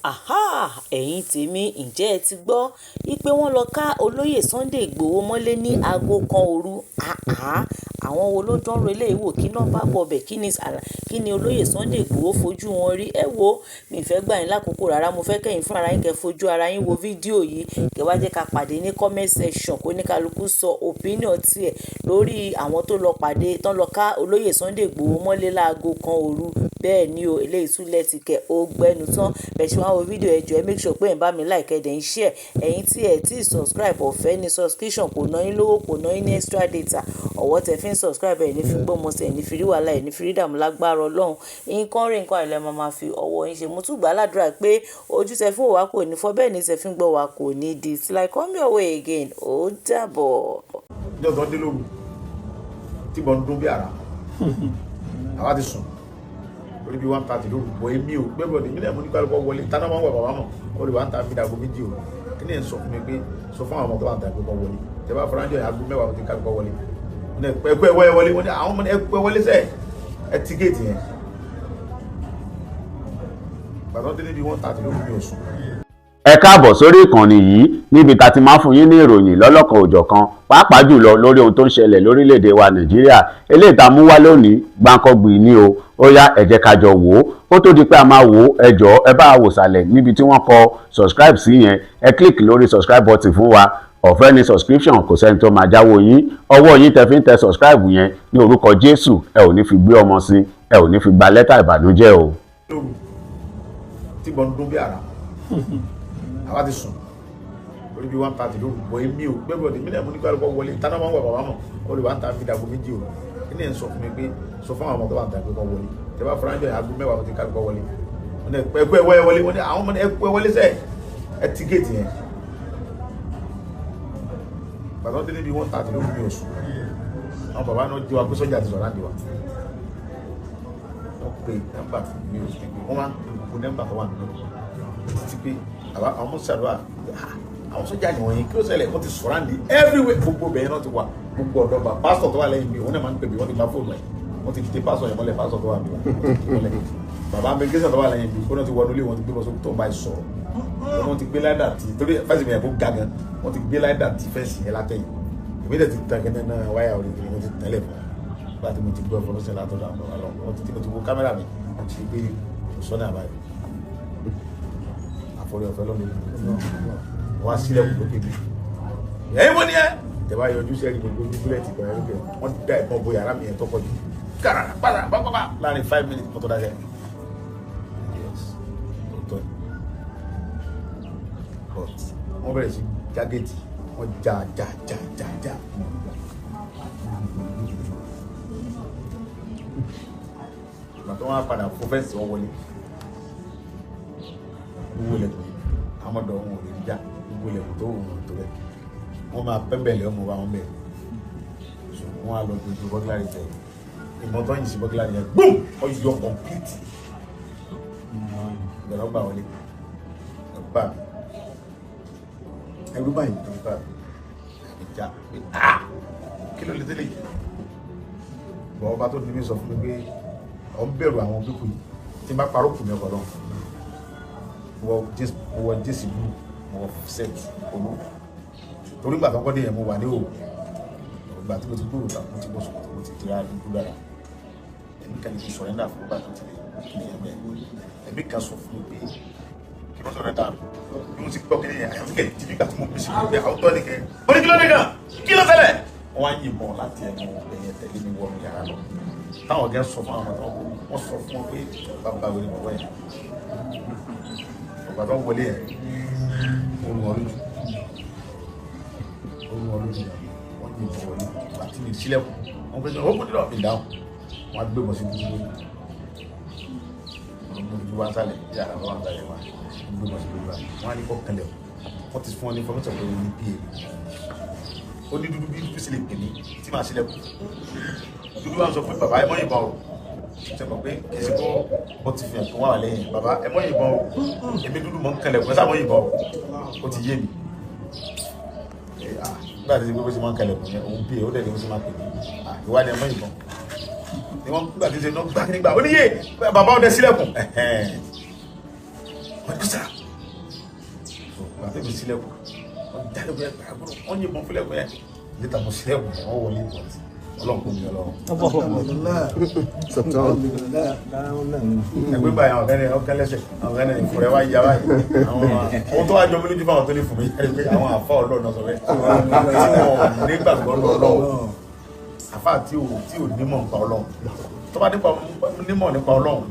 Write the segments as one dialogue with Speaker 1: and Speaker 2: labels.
Speaker 1: Háà! Ẹ̀yin tèmi, ǹjẹ́ ẹ ti gbọ́ wípé wọ́n lọ ká olóyè Sunday Igboho mọ́lé ní aago kan òru? Àhá! Àwọn wo ló dánrú eléyìí wò? Kí ná bá bọ̀bẹ̀? Kí ni olóyè Sunday Igboho fojú wọn rí? Ẹ wo, mi ò fẹ́ gbà yín lákòókò rárá. Mo fẹ́ kẹ́yìn fún ara yín kẹ́ fojú ara yín wo fídíò yìí. Kẹ́ wá jẹ́ ká pàdé ní comment section kó ní kálukú sọ opinion tí ẹ̀ lórí àwọn tó lọ pàdé, tán lọ ká olóyè Sunday Igboho mọ́lé láago kan òru. Bẹ́ẹ̀ ni o, eléyìí tún lẹ́tìkẹ́, ó gbẹ́nu tán. Bẹ́ẹ̀ ṣe wá wo fídíò, ẹ jọ̀ọ́, ẹ make sure pé ẹ̀ ń bá mi like, ẹ dẹ̀ ń share. Ẹ̀yin tí ẹ tí subscribe, ọ̀fẹ́ ni subscription, kò ná yín lówó, kò ná yín ní extra data. Ọwọ́ tẹ fi ń subscribe, ẹ ní fi gbọ́mọ sí, ẹ ní fi rí wàhálà, ẹ ní fi rí ìdààmú lágbára Ọlọ́run. Nǹkan rí nǹkan àìlẹ̀ máa ma fi ọwọ́ yín ṣe. Mo tún gbà ládùrá pé ojú tẹ fún wa kò ní fọ́, bẹ́ẹ̀ ni tẹ fi ń gbọ́ wa kò ní di. Till I come your way again, ó dàbọ̀.
Speaker 2: Ìjọ tó ń dé lóru tí mo ń dún bí àrá, àwa ti sùn orí bí 1:30 lóru bọ̀. Èmi ò gbé bọ̀dé mi náà, mo ní kálukọ́ wọlé táná máa ń wà bàbá mọ̀ ó lè 1:30 dàgbò 2 o. Kí ni ẹ̀ ń sọ fún mi pé sọ fún àwọn ọmọ tó wà ń ta pé kọ́ wọlé? Tẹ bá fara jọ aago 10 mo ti kálukọ́ wọlé. Ẹkú ẹ wọlé wọlé. Àwọn ọmọ ẹkú ẹ wọlé sẹ ẹ ti géètì yẹn. Gbàtọ́ dé níbi 1:30 lóru, mi ò sùn.
Speaker 3: Ẹ káàbọ̀ sórí ìkànnì yìí níbi tá a ti máa ń fún yín ní ìròyìn lọ́lọ́kan òjọ̀kan, pàápàá jùlọ lórí ohun tó ń ṣẹlẹ̀ lórílẹ̀‐èdè wa Nàìjíríà. Eléyìí tá a mú wá lónìí, gbáǹkọ́gbì ni o. Ó yá, ẹ jẹ́ ká jọ wò ó. Kó tó di pé a máa wò ó, ẹ jọ̀ọ́, ẹ bá wa wò sàlẹ̀ níbi tí wọ́n kọ subscribe sí yẹn. Ẹ click lórí subscribe button fún wa. Ọ̀fẹ́ ni subscription, kò sẹ́ni tó máa jáwọ́ yín. Ọwọ́ yín tẹ fi ń tẹ subscribe yẹn, ní orúkọ Jésù, ẹ ò ní fi gbé ọmọ sí, ẹ ò ní fi gba lẹ́tà ìbànújẹ́ o.
Speaker 2: Lóru tí mo ń dún bí àrá, àwa ti sùn orí bí 1:30 lóru bọ̀. Èmi ò gbé bọ̀dé mi náà, mo ní kálukọ́ wọlé táná máa ń wà bàbá mọ̀ ó lè 1:30 dàgbò 2 o. Kí ni ẹ̀ ń sọ fún mi pé sọ fún àwọn ọmọ tó wà ń ta pé kọ́ wọlé? Tẹ bá fara jọ aago 10 mo ti kálukọ́ wọlé. Ẹkú ẹ wọlé wọlé. Àwọn ọmọ ẹkú ẹ wọlé sẹ ẹ ti géètì yẹn. Gbàtọ́ dé níbi 1:30 lóru, mi ò sùn. Àwọn bàbá náà jí wa pé sọ́jà ti sọ̀rọ̀ àǹdí wa. Wọ́n pe nọ́mbà fún mi, ò sí pé wọ́n máa ń pe gbogbo nọ́mbà tó wà nínú títí pé àwọn ọmọ sàdúrà. Àwọn sọ́jà nìwọ̀nyí, kí ló ṣẹlẹ̀? Wọ́n ti sọ̀rọ̀ àǹdí everywhere, gbogbo bẹ̀yẹn náà ti wà, gbogbo ọ̀dọ́ bá pásítọ̀ tó wà lẹ́yìn mi, òun náà máa ń pè mí. Wọ́n ti gba fóònù ẹ̀, wọ́n ti tẹ pásítọ̀ yẹn mọ́lẹ̀. Pásítọ̀ tó wà mí, wọ́n ti tẹ mọ́lẹ̀. Bàbá mi gẹ́sẹ̀ tó wà lẹ́yìn mi, ó náà ti wọnú ilé, wọ́n ti gbé bọ́ sókè tó ń bá ẹ sọ̀rọ̀. Wọ́n ti gbé láìdà tí torí fẹ́ǹsì mi yẹn kó ga gan. Wọ́n ti gbé láìdà tí fẹ́ǹsì yẹn látẹ̀yìn. Èmi dẹ̀ ti tàn kẹ́tẹ́ náà wáyà orí kiri, wọ́n ti tẹ́lẹ̀ fún un. Nígbà tí mo ti gbọ́ ìfọ̀nùsẹ̀ látọ̀dọ̀ àwọn ọ̀rọ̀, wọ́n ti mo ti wo kámẹ́rà mi, wọ́n ti gbé sọ́nà àbáyọ àfọ̀rí ọ̀fẹ́ lọ́nà. Wọ́n á sílẹ̀kùn lókè bí ẹ̀yin wọ́n ní ẹ́ tẹ̀wá yọjú sẹ́rí gbogbo búlẹ̀tì kan lókè. Wọ́n dá ìbọn bo yàrá mi yẹn tọkọ jù kàrà pàrà pápápá láàrin 5 minutes mọ́tò dákẹ́. Yes, òótọ́, but wọ́n bẹ̀rẹ̀ sí jágéètì, wọ́n já já já já já. Ìgbà tó wọ́n á padà fún fẹ́ǹsì, wọ́n wọlé gbogbo ilẹ̀kùn yìí, àwọn ọmọdé wọn ò lè já gbogbo ilẹ̀kùn tó wù wọn tó bẹ́ẹ̀. Wọ́n máa pẹ́ńbẹ̀lẹ̀ ọmọ wa wọn bẹ̀ so wọ́n á lọ dojú burglary tẹ̀. Ìmọ̀ tó ń yìí sí burglary yẹn gbọ́m, ọyọ complete ìgbàlọ́ gbà wọlé bá mi. Ẹrú báyìí tó bá mi ìjà pé ah, kí ló lè tẹ́lẹ̀ yìí? Bọ́ ọba tó ní mi sọ fún mi pé ọ̀ ń bẹ̀rù àwọn bíkù yìí tí n bá parọ́ kù mí ọkọ̀ lọ. Mo wọ jésì blue, mo wọ set owó torí ìgbà tó ń kọ́ dé yẹn, mo wà ní òwò. Ìgbà tí mo ti gbúrò ta, mo ti bọ́ sọ̀kòtò, mo ti tira dúdú dára. Ẹ̀mí kan ní kí sọ̀rẹ́ndà fún bá tó ti lè kí ni ẹ̀mí ẹ̀mí kan sọ fún mi pé kí wọ́n sọ̀rẹ́ndà. Bí mo ti gbọ́ kí ni yẹn, àyàfi kẹ́ ti bí ìgbà tí mo bí sí pé àwọn tọ́ ni kẹ́ mo ní kí ló dé gan, kí ló ṣẹlẹ̀? Wọ́n wá yìnbọn láti ẹnu ẹ̀yẹ tẹ̀lé mi wọnú yàrá lọ. Táwọn ọ̀gá sọ fún àwọn tó wọ́n sọ fún wọn pé bàbá wẹ̀rẹ̀ bàbá yẹn ọ̀gbà tó ń wọlé yẹn, ó rún ọ lójú, ó rún ọ lójú. Wọ́n yìnbọn wọlé ìgbà tí mi sílẹ̀kùn, wọ́n fẹ́ sọ ó kún dídọ̀ mi dáhùn. Wọ́n á gbé bọ̀ sí dúdú lórí, wọ́n mú dúdú wá sálẹ̀ yàrá wọ́n wá sálẹ̀ wá, wọ́n gbé bọ̀ sí dúdú wá. Wọ́n á ní kọ́ kẹlẹ̀, wọ́n ti fún ọ ní information pé ó ní pa ó ní dúdú bí dúdú sì lè pè mí tí màá sílẹ̀kùn. Dúdú wa sọ pé bàbá, ẹ mọ́ yìnbọn o. Ṣe mọ̀ pé kì í ṣe kó ó ti fi hàn kó wà lẹ́yìn. Bàbá, ẹ mọ́ yìnbọn o, èmi dúdú mọ́ ń kẹlẹ̀ kó ẹ sá mọ́ yìnbọn o. Ó ti yé mi nígbà tí gbogbo ṣe máa ń kẹlẹ̀ kùn yẹn, òun bí ẹ ó dẹ̀ ní bó ṣe máa pè mí ìwádìí, ẹ mọ́ yìnbọn ni wọ́n. Nígbà tí ṣe náà gbá nígbà ó níyè bàbá ọdẹ sílẹ̀kùn. Wọ́n ti sá gbàtẹ́ mi sílẹ̀kùn wọ́n jálẹ̀kùn yẹn gbàgbọ́n wọ́n yìnbọn fúnlẹ̀kùn yẹn níta mo sílẹ̀kùn wọ́n wọlé ìbọn Ọlọ́run kò ní Ọlọ́run. Ẹgbẹ́ báyìí àwọn ọ̀gá ọ̀gá lẹ́sẹ̀ àwọn ọ̀gá ìfúnrẹ́ wá yá báyìí àwọn ohun tó wá jọ mí lójú fáwọn tó lè fún mi yára pé àwọn àfa Ọlọ́run náà sọ bẹ́ẹ̀ tí wọn nígbàgbọ́ Ọlọ́run àfa tí ò nímọ̀ nípa Ọlọ́run tó bá nímọ̀ nípa Ọlọ́run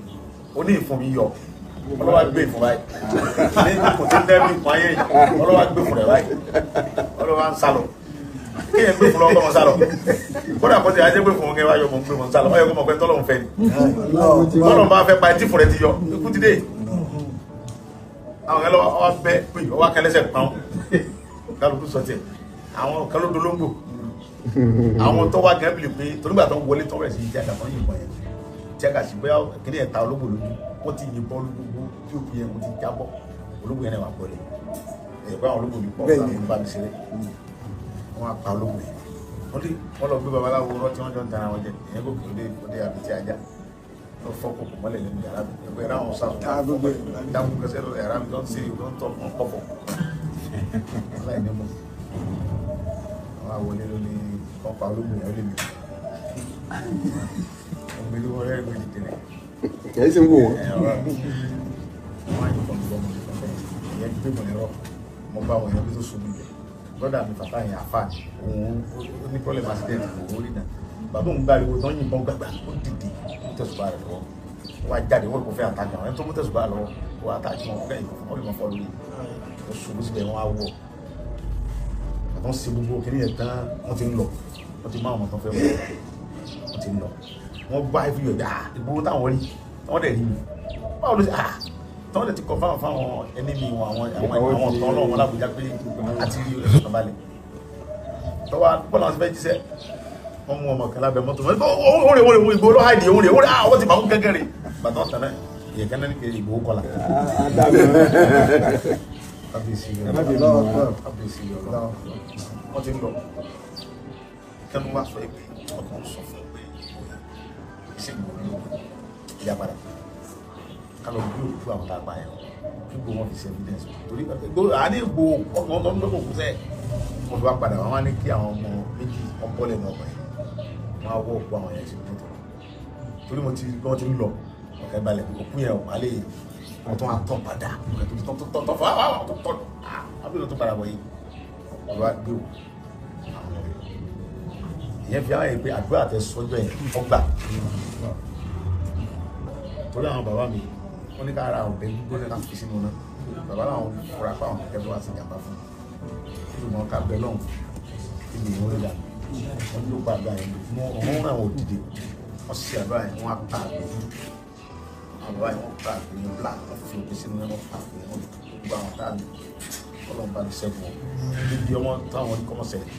Speaker 2: ó ní ìfún mi yọ ọlọ́wà gbé ìfún báyìí ní kò tí ń dẹ́bi ìfún ayé yìí ọlọ́wà gbé ìfún rẹ̀ báyìí ọlọ́wà ń sálọ kéèyàn gbé fún lọ́wọ́ kọ́ mọ sálọ kódà kó ti ajé gbé fún kẹ́ wá yọ mọ̀ ń gbé mọ̀ ń sálọ ọ̀yọ́ kó mọ̀ pé tọ́lọ́run fẹ́ ni tọ́lọ́run bá fẹ́ pa etí fún rẹ ti yọ ikú ti dé àwọn kan lọ́wọ́ bẹ́ pé ọwọ́ akẹ́lẹ́sẹ̀ pọ́n kálukú sọ tiẹ̀ àwọn kan ló dolóńgbò àwọn tó wá gẹ́gẹ́ bìlì pé torígbà tó ń wọlé tó rẹ̀ sí ìjà àgbà yìnbọn yẹn tí a kà sí bóyá kíní ẹ̀ ta ológbò lójú wọ́n ti yìnbọn ológbò tí òkú yẹn wọ́n ti jábọ́ ológbò yẹn náà wà bọ́lẹ̀ ẹ̀ pé àwọn ológbò mi pọ̀ bá mi ṣeré wọ́n á pa ológbò yẹn wọ́n lé wọ́n lọ gbé babaláwo rọ́ tí wọ́n jọ ń tara wọn jẹ ìyẹn kò kí ó dé àbítí ajá lọ fọ́ kòkò mọ́lẹ̀ nínú yàrá mi ẹgbẹ́ yàrá wọn sàfún dákú kẹsẹ́ lọ yàrá mi tó ń ṣe tó ń tọ̀ wọn pọ̀fọ̀ láì ní mọ̀ àwọn àwọlé ló ní wọ́n pa ológbò yẹn ó lè mi ọmọ ìlú wọn rẹ́rìn méjì tẹ̀lé.
Speaker 4: Kìí ṣe ń wò wọ́n.
Speaker 2: Wọ́n á yìnbọn lọ́mọ ìyẹn gbé mọ̀ lẹ́rọ mo bá wọn yẹn bí tó ṣubú bẹ̀ brọ́dà mi fàtà yẹn àfà òun ó ní problem accident òun rí náà bàbá òun gbàriwo tó ń yìnbọn gbàgbà ó dìde ó tẹ̀sùbà rẹ̀ lọ́wọ́ ó wá jáde wọ́n kò fẹ́ àtàkì àwọn ẹni tó mú tẹ̀sùbà lọ́wọ́ ó wá àtàkì wọn fẹ́ ìbọn fún wọn fọ́ lórí ó ṣubú síbẹ̀ wọ́n á wọ̀ àtọ́ ṣe gbogbo kìnìún yẹn tán wọ́n ti ń lọ wọ́n ti má àwọn tó fẹ́ wọ́n wọ́n ti ń lọ wọ́n bá ibi yọ̀ ah Ìgbòho táwọn rí wọ́n dẹ̀ rí mi báwo ló ṣe ah tọ́wọ́n dẹ̀ ti kọ fáwọn fáwọn ẹni mi wọn àwọn àwọn ọ̀tọ́ ọlọ́run wọn l'Àbújá pé àti rí ẹ̀sùn balẹ̀ tọ́wọ́ bọ́lá wọn ti fẹ́ jíṣẹ́ wọ́n mú ọmọ kan lábẹ́ mọ́tò wọ́n rè wọ́n rè Ìgbòho ló háìdì òun rè wọ́n rè ah wọ́n ti máa ń gẹ́gẹ́ rè bàtà ọ̀tàn náà ìyẹn kan náà ní kí Ìgbòho kọlà. Wọ́n ti ń lọ kẹ́nu wá sọ pé ọkàn sọ fún pé ìṣe Ìgbòho ló ìyá padà kálọ̀ bí òkú àwọn tá a pa yẹn kí gbogbo wọn fi ṣe evidence torí àní Ìgbòho ọkàn tó ń lọ́kọ̀ kú sẹ́ wọ́n fi wá padà wọ́n wá ní kí àwọn ọmọ méjì wọ́n bọ́lẹ̀ ní ọkọ̀ yẹn wọ́n á wọ́ òkú àwọn yẹn sí mọ́tò torí mo ti wọ́n ti ń lọ ọ̀kẹ́ balẹ̀ òkú yẹn ò wálé wọ́n tún á tọ̀ padà wọ́n tún tọ̀ tọ̀ fún àwọn tó tọ̀ àbúrò tó padà bọ̀ yìí wọ́n wá gbé òkú àwọn ọmọ ìyẹn fi hàn yẹn pé àdúrà tẹ sọjọ́ yẹn ọgbà torí àwọn bàbá mi wọ́n ní ká ra ọ̀bẹ gbígbóná ká fi sínú náà bàbá làwọn fura pa àwọn kẹ̀kẹ́ tó wá sí ìjàmbá fún un ṣùgbọ́n ká bẹ lọ́hùn ibi ìwọ́n lè dànù wọ́n ló pa àgbà yẹn mọ ọmọ wọn àwọn òdìdè wọ́n sì àdúrà yẹn wọ́n á pa àgbẹ̀ dúdú àwọn bàbá yẹn wọ́n pa àgbẹ̀ yẹn black wọ́n fi òkè sínú náà wọ́n pa àgbẹ̀ yẹn wọ́n gbogbo àwọn táàmì Ọlọ́run bá mi ṣẹ́gun wọn níbi ọmọ táwọn ní kọ́mọ ṣẹlẹ̀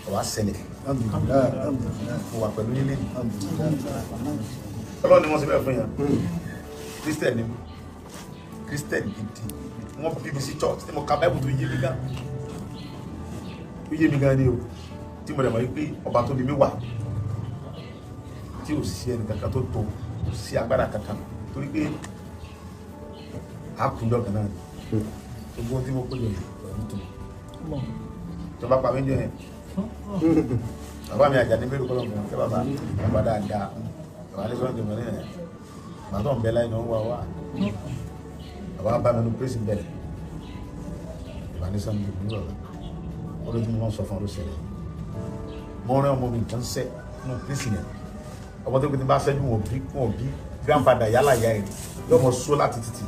Speaker 2: ọ̀wá ṣẹlẹ̀ mo wà pẹ̀lú nílé Ọlọ́run ni wọ́n ṣe bẹ́ẹ̀ fún yẹn Christian ni Christian gidi wọ́n bí mi sí church tí mo ka Bible tó yé mi gan tó yé mi gan ni o tí mo dẹ̀ mọ̀ wípé ọba tó ní mi wà tí ò sí ẹnì kankan tó tó kò sí agbára kankan torí pé a kù lọ́gàn náà ni gbogbo tí mo kó jọ yìí pẹ̀lú tó tó bá pa mí jọ yẹn bàbá mi Àjàní bẹ́ẹ̀ kọ́ lọ́gbọ̀n kẹ́ bàbá bàbá dáadáa bàbá ní sọ́nà jọ̀mọ́ ní ẹ̀ bàbá tó ń bẹ láyé náà ń wá wá bàbá bá mi nu pèsè bẹ̀rẹ̀ bàbá ní sọ́nà jọ̀mọ́ ní bàbá olójú mi wọ́n sọ fún ọ ló ṣẹlẹ̀ mo rán ọmọ mi nǹkan sẹ́ nù pèsè yẹn ọmọ tó kí n bá ṣẹ́jú wọn bí grandfather yálà ìyá ẹ̀ yóò mọ só láti títì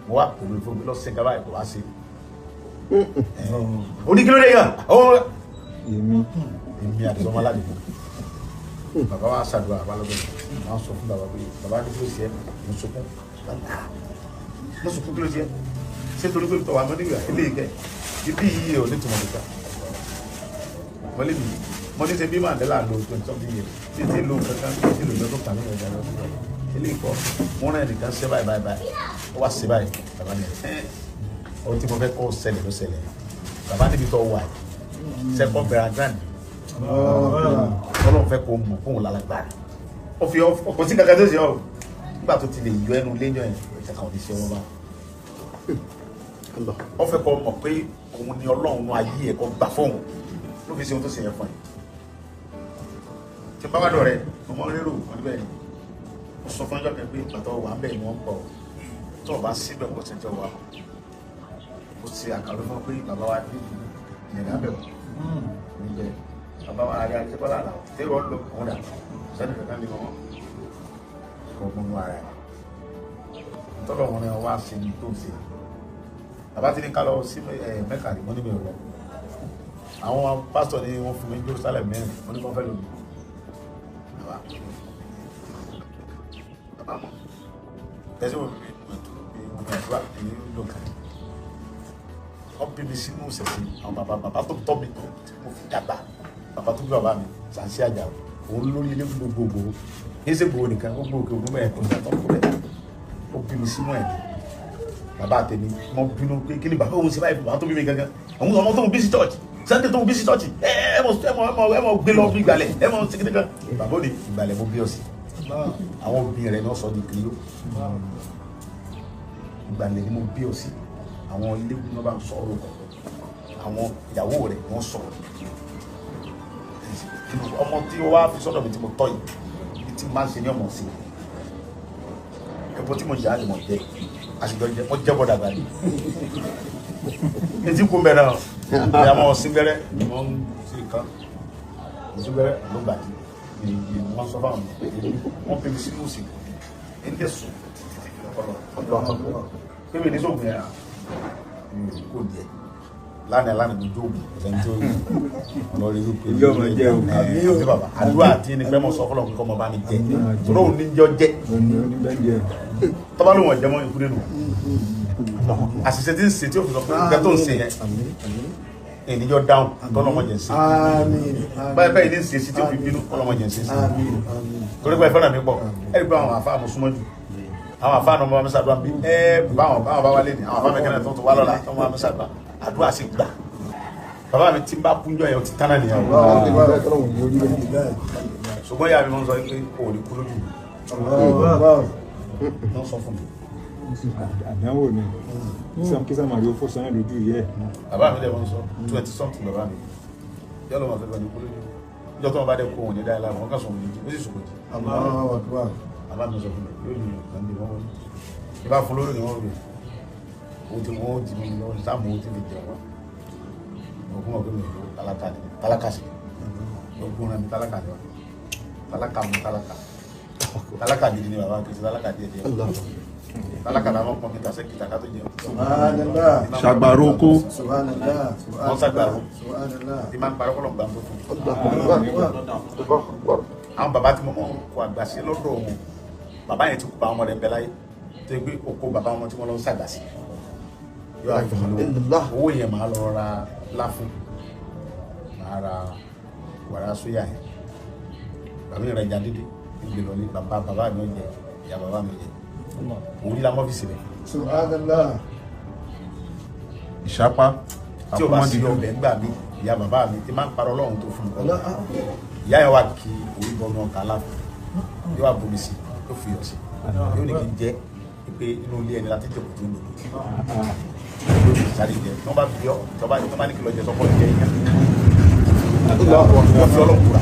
Speaker 2: mo wá pẹ̀lú ìfowópamọ́ lọ́sẹ̀ gaba ẹ̀ kò wá sí oníkílódé yàn èmi àti ọmọ aládùúgbò bàbá wa ṣàdúrà bàbá lọ́gbọ̀n wọn sọ fún bàbá pé bàbá ní kí ló ṣe é mo sunkún mo sunkún kí ló ṣe é ṣé torí pé tọwọ́ àmọ́ nígbà ilé ìkẹ́ ibi yìí ò ní tùmọ̀ níta mọ́lẹ́ mi mo ní ṣe bí Mandela lo 20-something years títí lo kankan títí lo lọ́dún kan ní ọjà lọ́dún ilé ìkọ́ mo rán ẹnìkan ṣe báyìí báyìí báyìí ó wá ṣe báyìí bàbá mi ẹ̀ ohun tí mo fẹ́ kọ́ ṣẹlẹ̀ ló ṣẹlẹ̀ bàbá níbi tó wà yìí second bẹ̀rẹ̀ grand Ọlọ́run fẹ́ kó mọ̀ fóun lálágbára ó fi ọkọ̀ sí kankan tó ṣe ọ́ nígbà tó ti lè yọ ẹnu léyàn ẹ̀ ìṣẹ̀kan ò ní ṣe ọmọ bá Wọ́n fẹ́ kọ́ mọ̀ pé òun ni Ọlọ́run ayé ẹ̀ kọ́ gbà fóun ló fi ṣe ohun tó ṣe yẹn fún ẹ. Tí bá wà dọ̀ rẹ̀, mo mọ rérò wọn níbẹ̀ ni. Mo sọ fún ọjọ́ kan pé ìgbà tó wà ń bẹ̀ ni wọ́n ń bọ̀. Tó o bá síbẹ̀ kó ṣe jọ wà. Mo ṣe àkàrò fún ọ pé bàbá wa dé ìyẹn lábẹ́ ọ̀. Níbẹ̀ bàbá wa àrẹ àjẹbọ́lá àlà tẹ́rọ lọ òun dà sẹ́ni kankan ní wọn. Kò gbónú ara ẹ̀. Tọ́lọ̀ wọn ni wọ́n wá ṣe ní tó ṣe. Bàbá ti ní ká lọ sí Mẹ́kà ní wọ́n ní mi ò lọ. Àwọn pásítọ̀ ni wọ́n fún mi Jerusalem mẹ́rin wọ́n ní kí wọ́n fẹ́ lò mí. Bàbá mọ̀. Tẹ̀sí wọn fi mi tó bí wọn ní àdúrà ní lókè. Wọ́n bí mi sínú ìṣẹ̀sìn àwọn bàbá bàbá tó tọ́ mi tó tí mo fi dàgbà. Bàbá tó bí bàbá mi Sàǹsí Àjàó òun lórí ilé gbogbogbò. Kì í ṣe gbogbo nìkan gbogbo òkè ògùn mẹ́rin kò sí àtọ́kù rẹ̀. Ó bí mi sínú ẹ̀. Bàbá tèmi mo bínú pé kí ni bàbá òun ṣe báyìí bàbá tó bí mi gangan àwọn ọmọ tó ń bí sí church Sunday tó ń bí sí church ẹ ẹ mọ gbé lọ bí ìgbàlẹ̀ ẹ mọ ṣe kíndìkan bàbá ò ní ìgbàlẹ̀ mo bí ọ sí àwọn obìnrin rẹ náà sọ di kiri ó ìgbàlẹ̀ ni mo bí ọ sí àwọn ilé wọn bá ń sọ ọ̀rọ̀ àwọn ìyàwó rẹ wọn sọ̀rọ̀ ọmọ tí ó wá fi sọ́dọ̀ mi tí mo tọ́ yìí tí máa ń ṣe ní ọmọ sí ẹbọ tí mo yà á lè mọ̀ jẹ́ àṣìjọ jẹ mo jẹ bọ dàgbà ni etí kún bẹ̀rẹ̀ o ìyá mọ sígbẹrẹ mọ ń sí kan sígbẹrẹ ló gbà tí wọn sọ fáwọn wọn fi mi sínú òsì ẹni tẹ sùn títí ọlọ pé mi ní sóògùn yẹn mi ò kó díẹ̀ lánàá lánàá mi jóògùn ọ̀sẹ̀ tó lọ rí pé àti bàbá àdúrà àti ẹni pẹ́ mọ̀ sọ fọlọ́ kíkọ́ mọ bá mi jẹ tọ́lọ́ òní jọ jẹ tọ́ba ló wọ̀n jẹmọ́ ikú nínú àṣìṣe tí ń ṣe tí ó fi sọ pé nǹkan tó ń ṣe yẹn ènìyàn dáhùn tọ́lọ́mọ jẹ̀ ń ṣe báyìí báyìí ní ṣe sí tí ó fi bínú tọ́lọ́mọ jẹ̀ ń ṣe sí torí pé ìfẹ́ràn mi pọ̀ ẹ̀rí pé àwọn àfa mo súnmọ́ jù àwọn àfa náà mo bá mi ṣàdúrà bí ẹ báwọn báwọn bá wá lé ní àwọn àfa mi kẹ́nà tó wá lọ́la tó máa mi ṣàdúrà àdúrà sì gbà bàbá mi tí ń bá kúnjọ yẹn ó ti tán náà nìyẹn ṣùgbọ́n ìyá mi máa ń sọ pé kò ní kú lójú mi wọ́n sọ fún mi.
Speaker 4: Àdánwò ni kí sàmà yóò fọ́ sọ́yìn lójú yẹ.
Speaker 2: Bàbá mi dẹ̀ wọ́n sọ 20-something bàbá mi yọ lọ́mọ fẹ́ ní kú lójú ìjọ tó wọn bá dẹ̀ kó òun ní dáa láwọn kan sọ òun ní jí ó sì sòkò jí. Bàbá mi sọ fún mi yóò ní ìgbà ní wọ́n wọlé ìbá fún lórí ni wọ́n rò ó ti wọ́n jí mi lọ́wọ́ sáàmù ó ti fi jẹ wọ́n òkú mọ̀ pé mi ò lówó tálákà ni tálákà sí gbogbo rẹ̀ mi tálákà ni wọ́n tálákà mi tálákà tálákà gidi ni bàbá kìí ṣe tálákà díẹ̀ díẹ̀ tálákà làwọn pọn mi tàṣẹ kìtà ká tó jẹun.
Speaker 5: Ṣàgbàrò kó.
Speaker 2: Wọ́n ṣàgbàrò tí máa ń parọ́ kọ́lọ̀ gbà tó fún un. Àwọn bàbá tí mo mọ̀ kó àgbà sí lọ́dọ̀ wọn bàbá yẹn ti kú bá àwọn ọmọ rẹ̀ ń bẹ láyé tó yẹ pé oko bàbá wọn tí wọ́n lọ ń ṣàgbà sí. Owó yẹn máa lọ ra láfún máa ra wàrà sóyà yẹn bàbá yẹn ra ìjà dídí ìgbè lọ ní bàbá bàbá mi ò jẹ ìyá bàbá mi jẹ òun líla mọ́fíìsì rẹ̀.
Speaker 6: Subhanallah.
Speaker 5: Ìṣápá
Speaker 2: tí o bá sí ọbẹ̀ ńgbà mi ìyá bàbá mi ti máa ń parọ́ Ọlọ́run tó fún mi ìyá yẹn wà kí orí bọnu ọkà láàfin yóò wá bomi sí yóò fi yọ̀ sí yóò ní kí n jẹ́ pé inú ilé ẹni láti jẹ̀kú tó ń lò yóò fi sáré jẹ tí wọ́n bá bí ọ tí wọ́n bá ní kí lọ jẹ sọ́kọ́ jẹ ìyá wọ́n fi Ọlọ́run kúra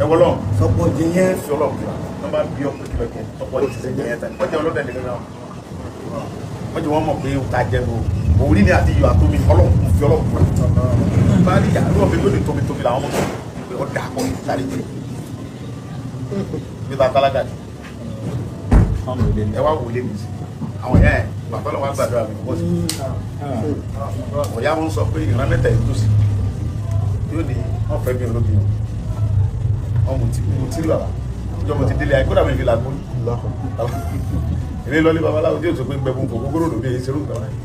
Speaker 2: ẹ wọ́n lọ́run
Speaker 6: sọ́kọ́ jẹ yẹn
Speaker 2: fi Ọlọ́run kúra wọ́n bá bí ọ pé kí lọ jẹ sọ́kọ́ jẹ yẹn tán wọ́n jẹ ọlọ́dẹ nìkan náà wọ́n jẹ wọ́n mọ̀ pé ó ta jẹ nù òwúrí ni àti iyọ̀ àtomi Ọlọ́run fi Ọlọ́run kúra bá rí ìyá lọ́wọ́ mi lónìí tómi tómi làwọn mọ̀ pé ó dà kọ́ sáré jẹ níta tálákà ni ẹ wá wò lé mi sí àwọn yẹn bàbá lọ́wọ́ àgbàdo àmì bọ́ sí ọ̀yá wọn sọ pé ìran mẹ́ta yìí tó sí yóò ní wọ́n fẹ́ mi olóbi wọn ọmọ tí mo ti rí bàbá ìjọ mo ti délé ayé kódà mi fi làgbó èmi lọlé babaláwo tí yóò sọ pé gbẹ̀bùn kò gbogbo ròdò bí èyí ṣerú nǹkan báyìí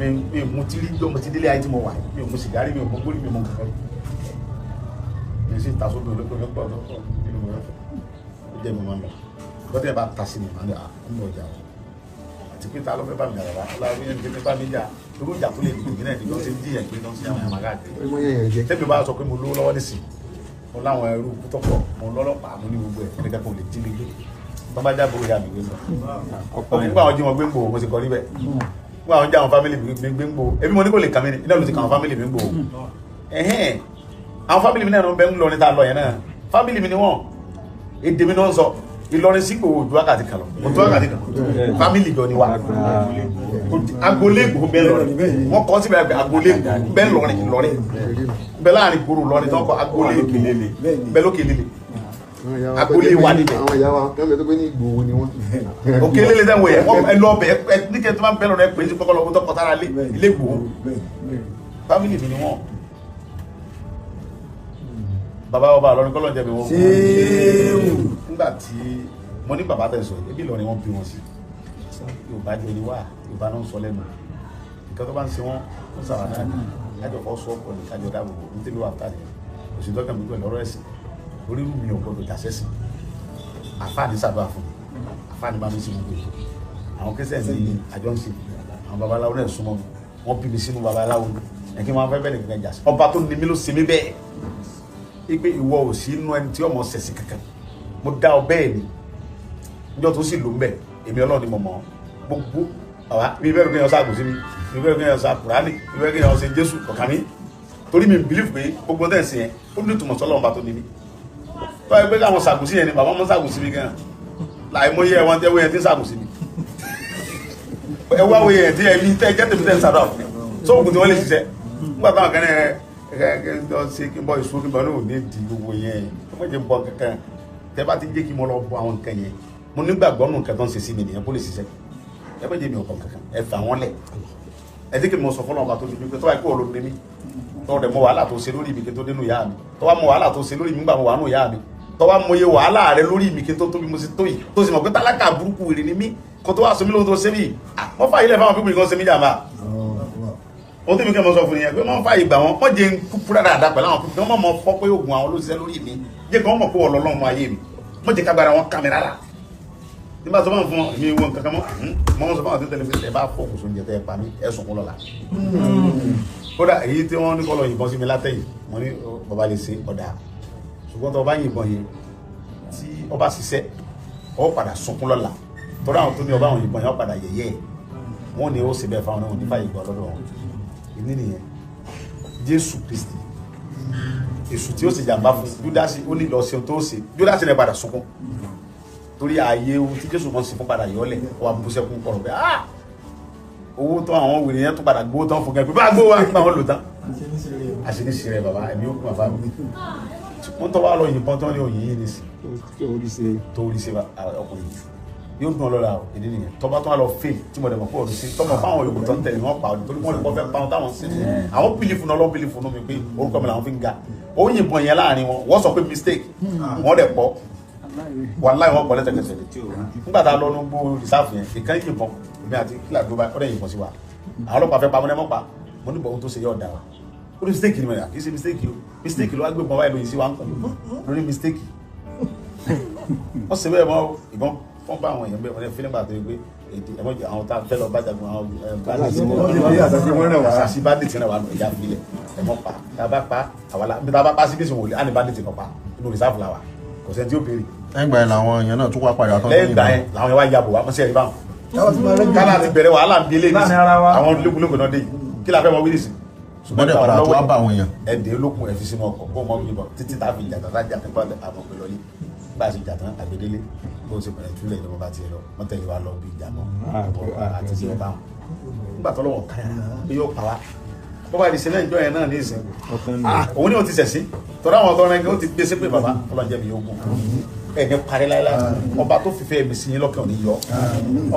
Speaker 2: èmi mi mo ti rí ìjọ mo ti délé ayé tí mo wà mi ò mu sìgárì mi ò mu gbórí mi ò mu nǹkan kan mi sì ta sóbi olóko mi pọ̀ tó pọ̀ nínú mi rẹ̀ ó jẹ́ mi máa ń lọ bọ́tẹ́ bá ta sí mi máa ń lọ à ń bọ̀ ọjà o àti pé ta ló fẹ́ bá mi jà bàbá ọlọ́run yẹn ní bá mi jà irú ìjà tó lè gbé mi náà ní lọ́sẹ̀ ń jìyà gbé lọ́sẹ̀ àwọn àmà káàkiri tẹ́mi bá sọ pé mo lówó lọ́wọ́ nísìn mo láwọn ẹrú kútọ́pọ̀ mo lọ́lọ́pàá mo ní gbogbo ẹ̀ ẹnìkan kan ò lè jí mi gbé Tó bá jábọ̀ ìyá mi gbé sọ. Ó fi gbọ́ àwọn jí wọn gbé ń gbò mo sì kọ́ níbẹ̀. Gbọ́ àwọn já àwọn fámìlì mi gbé ń gbò. Ebi mo ní kò lè kà mí ni, iná ló ti kà àwọn fámìlì mi ń gbò. Ẹ̀hẹ́n, àwọn fámìlì mi náà ló ń bẹ ń lọ ní ta lọ yẹn náà. Fámìlì mi ni wọ́n, èdè mi náà ń sọ. Ìlọrin sí Ìgbòho ojú wákàtí kan lọ. Ojú wákàtí kan. Fámìlì jọ ni wa. Agboolé Ìgbòho bẹ́ẹ̀ lọrin. Wọ́n kọ́ síbẹ̀ agboolé Ìgbòho bẹ́ẹ̀ lọrin Ìlọrin. Bẹ́ẹ̀ láàrin gbòòrò lọrin tó ń kọ́ agboolé Ìgbòho bẹ́ẹ̀ lókè líle. Agboolé wa níbẹ̀.
Speaker 6: Àwọn ìyá wa kẹ́lẹ́ tó pé ní Ìgbòho ni wọ́n.
Speaker 2: Òkè líle dẹ́wọ̀ yẹn wọ́n ẹ lọ bẹ̀ ẹ ní kí ẹ tó máa ń bẹ́ẹ̀ lọ́rọ̀ ẹ pè é sí kọ́kọ́ lọ́wọ́ tó kọ́ sára lé ilé Ìgbòho. Fámìlì mi ni wọ́n. Bàbá ọba Ìlọrin kọ́ ló ń jẹ́ mi wọ́n. Nígbà tí mo ní bàbá tẹ̀ sọ ebi Ìlọrin wọ́n bí wọn sí. Yorùbá jọ ni wá, Yorùbá náà ń sọ lẹ́nu. Nǹkan tó bá ń ṣe wọ́n ń sàrà náà ni. Kájọ fọ́ sọ ọ̀pọ̀ ní kájọ dáàbò bò ní tẹ́lẹ̀ wà fún tàbí. Òṣèlú tọ́kàn mi pẹ̀lú ọ̀rọ̀ ẹ̀sìn. Orí irú mi ò gbọdọ̀ jà sẹ́sìn. Àfáà ní sàdúrà fún mi. Àfáà ní bá mi ṣe gbogbo ètò. Àwọn Kírísítẹ́nì ní àjọ ń ṣe. Àwọn babaláwo náà súnmọ́ mi. Wọ́n bí mi sínú babaláwo ni. Ẹ kí n máa fẹ́ bẹ́ẹ̀ nìkan jà sí. Ọba tó ní mi ló ṣe mí bẹ́ẹ̀. Ipe ìwọ ò sí inú ẹni tí ọmọ ṣẹ̀sìn kankan. Mo dá ọ bẹ́ẹ̀ ni. Níjọ́ tó sì lò ń bẹ̀, èmi Ọlọ́run ni mo mọ̀ ọ́. Gbogbo àwa mi bẹ́ẹ̀ kí n yọ sáà gùn sí mi, mi bẹ́ẹ̀ kí n yọ sáà Kùránì, mi bẹ́ẹ̀ kí n yọ ṣe Jésù kọ̀ọ̀kan mi. Torí mi believe pé gbogbo tẹ̀ ń sìn yẹn, ó ní ìtumọ̀ sọ́lọ́run bá tó ní mi. Tó bá yẹ pé káwọn ṣàgùn sí yẹn ni bàbá mọ́ ṣàgùn sí mi gan. Láì mọ iye ẹ̀wọ̀n tẹ́wọ́ yẹn tí ń ṣàgùn sí mi. Ẹ wá wo yẹn tí ẹ̀mí tẹ́ jẹ́ tèmi tẹ́ ń ṣàdúrà fún mi. Sóògùn tí wọ́n lè ṣiṣẹ́. Nígbà táwọn kan ní ẹ lọ sí kí n bọ ìṣó kí n bọ ní òní di gbogbo yẹn. Ó mọ̀ jẹ́ bọ kankan. Tẹ́ bá ti jẹ́ kí mo lọ bọ àwọn nǹkan yẹn. Mo nígbàgbọ́ nù nǹkan tó ń ṣe sí mi nìyẹn kó lè ṣiṣẹ́. Ẹ bá jẹ́ mi ò bọ̀ kankan. Ẹ fà wọ́n lẹ̀. Ẹ jẹ́ kí mo sọ fọlọ́run bá tó di mi pé tó bá yẹ kó o lò ní mi. Tó rẹ̀ mọ wàhálà tó ṣe lórí mi kí n tó dénú ìyá mi. Tó wá mọ wàhálà tó ṣe lórí mi nígbà mo wà nù ìyá mi. Tó wá mọ iye wàhálà rẹ lórí mi kí n tó tóbi mo ṣe tó yìí. Tó sì mọ̀ pé tálákà burúkú wèrè ni mí. Kó tó wá sọ mí lóhun tó ṣe mí. Wọ́n fà ilẹ̀ fáwọn pípìlì kan ṣe mí jàmbá. Ohun tí mi kẹ́ mọ sọ fún yẹn pé wọ́n fà ìgbà wọn. Wọ́n jẹ́ ń kúkú dáadáa pẹ̀lú àwọn pípìlì. Wọ́n mọ̀ fọ́ pé oògùn àwọn ló ṣiṣẹ́ lórí mi. Jẹ́ kí wọ́n mọ̀ pé Ọlọ́run ayé mi. Wọ́n jẹ́ kágbára wọn ká mi rárá. Nígbà tó bá ń fún mi wo nǹkan kan mọ́, mọ́ sọ fún àwọn tó tẹ̀lé mi ẹ bá fọ́ kòsó oúnjẹ tẹ́ ẹ pa mí ẹ sunkún lọ́la. Kódà èyí tí wọ́n ní kọ́ lọ yìnbọn sí mi látẹ̀yìn, wọ́n ní bàbá lè ṣe ọ̀dà. Ṣùgbọ́n tó bá yìnbọn yẹn tí ọba ṣiṣẹ́, ọ padà sunkún lọ́la. Tọ́lá àwọn tó ní ọba àwọn yìnbọn yẹn ọ padà yẹ̀yẹ́ ẹ̀. Wọ́n ní ó ṣe bẹ́ẹ̀ fáwọn náà nípa ìgbà lọ́dọ̀ wọn. Ìní nìyẹn. Jésù Kristi. Èṣù tí ó ṣe jàǹbá fún Júdásì ó ní lọ ṣe ohun tó ṣe. Júdásì rẹ̀ padà sunkún. Torí ààyè ohun tí Jésù kan sì fún padà yọlẹ̀ wà bú sẹ́kún kọ̀rọ̀ pé ah owó tán àwọn wèrè yẹn tó padà gbówó tán fún gẹ́gẹ́ bá gbówó wá nígbà wọn lò tán. Àṣírí rẹ̀ bàbá ẹ̀mí ó kún bàbá mi. Wọ́n tọ́ wá lọ yìnbọn tán ní òyìn yìí nìsín. Tó orí ṣe ọkùnrin yóò dùn ọlọ́la o ìdí nìyẹn tọ́ba tó wà lọ fèè tí mo dẹ̀ mọ̀ pé ọdún sí tọ́mọ fáwọn yòókù tó ń tẹ̀lé wọn pa ọdún torí wọ́n lè kọ́ fẹ́ pa wọn táwọn sí ni àwọn bìlífù náà lọ́ bìlífù náà mi pé orúkọ mi làwọn fi ń ga ó yìnbọn yẹn láàrin wọn wọ́n sọ pé mistake wọ́n dẹ̀ pọ̀ wàláì wọ́n pọ̀ lẹ́sẹ̀kẹsẹ̀ nígbà tá a lọ ní gbó rìsáàfù yẹn ìkan yìnbọn èmi àti kílà tó bá ọ̀rẹ́ yìnbọn sí wa àwọn ọlọ́pàá fẹ́ pa mọ́ ní pa mo ní bọ̀ ohun tó ṣe yọ̀ ọ̀dà wa ó ní mistake ni mo yà kì í ṣe mistake o mistake ló wá gbé bọ́n báyìí lóyún sí wa ń kùn lórí mistake wọ́n ṣe bẹ́ẹ̀ mọ́ ìbọn wọ́n bá àwọn èèyàn bẹ́ẹ̀ wọ́n ní fílẹ̀ gbàtọ́ pé èdè ẹ̀mọ́ jẹ́ àwọn tá a fẹ́ lọ bá jagun àwọn àṣàṣì bandit náà wà nù ẹ̀yà fílẹ̀ ẹ̀mọ́ pa tá a bá pa àwa la bí tá a bá pa síbí ìsìn wòlé á ní bandit kan pa inú rìsáàfù la wà kò sẹ́ni tí ó béèrè.
Speaker 5: Lẹ́yìn ìgbà yẹn làwọn èèyàn náà tún wá padà tán.
Speaker 2: Lẹ́yìn ìgbà yẹn làwọn yẹn wá yabò wá mọ́sẹ̀ rí báwọn. Kálá ti bẹ̀rẹ̀ wàhálà ń bi eléyìí àwọn lókun náà dé yìí kí la fẹ́ mọ wíìlì sí.
Speaker 5: Ṣùgbọ́n dẹ̀ padà tó wá bá àwọn èèyàn.
Speaker 2: Ẹ̀dẹ̀ olókun ẹ̀ fi sínú ọkọ̀ kó mọ yìnbọn títí tá a fi jà tá a jà nípa àmọ̀ pẹ̀lú ọlí bá a ṣe jà tán àgbédélé bó ṣe bẹ̀rẹ̀ túlẹ̀ ìjọba bá tiẹ̀ lọ wọ́n tẹ̀lé wa lọ bí ìjà mọ́ àti ṣe bá wọn. Nígbà tó lọ́wọ́ káyà pé yóò pa wá bó bá di sílẹ̀ ìjọ yẹn náà ní ìsìn òun ni ó ti sẹ̀sí tọ́lá àwọn ọ̀tọ́rin ó ti gbé sí pé bàbá ọlọ́njẹ́ mi yóò gùn ẹ̀mí parí láéláé ọba tó fìfẹ́ mi sí yín lọ́kàn ò ní yọ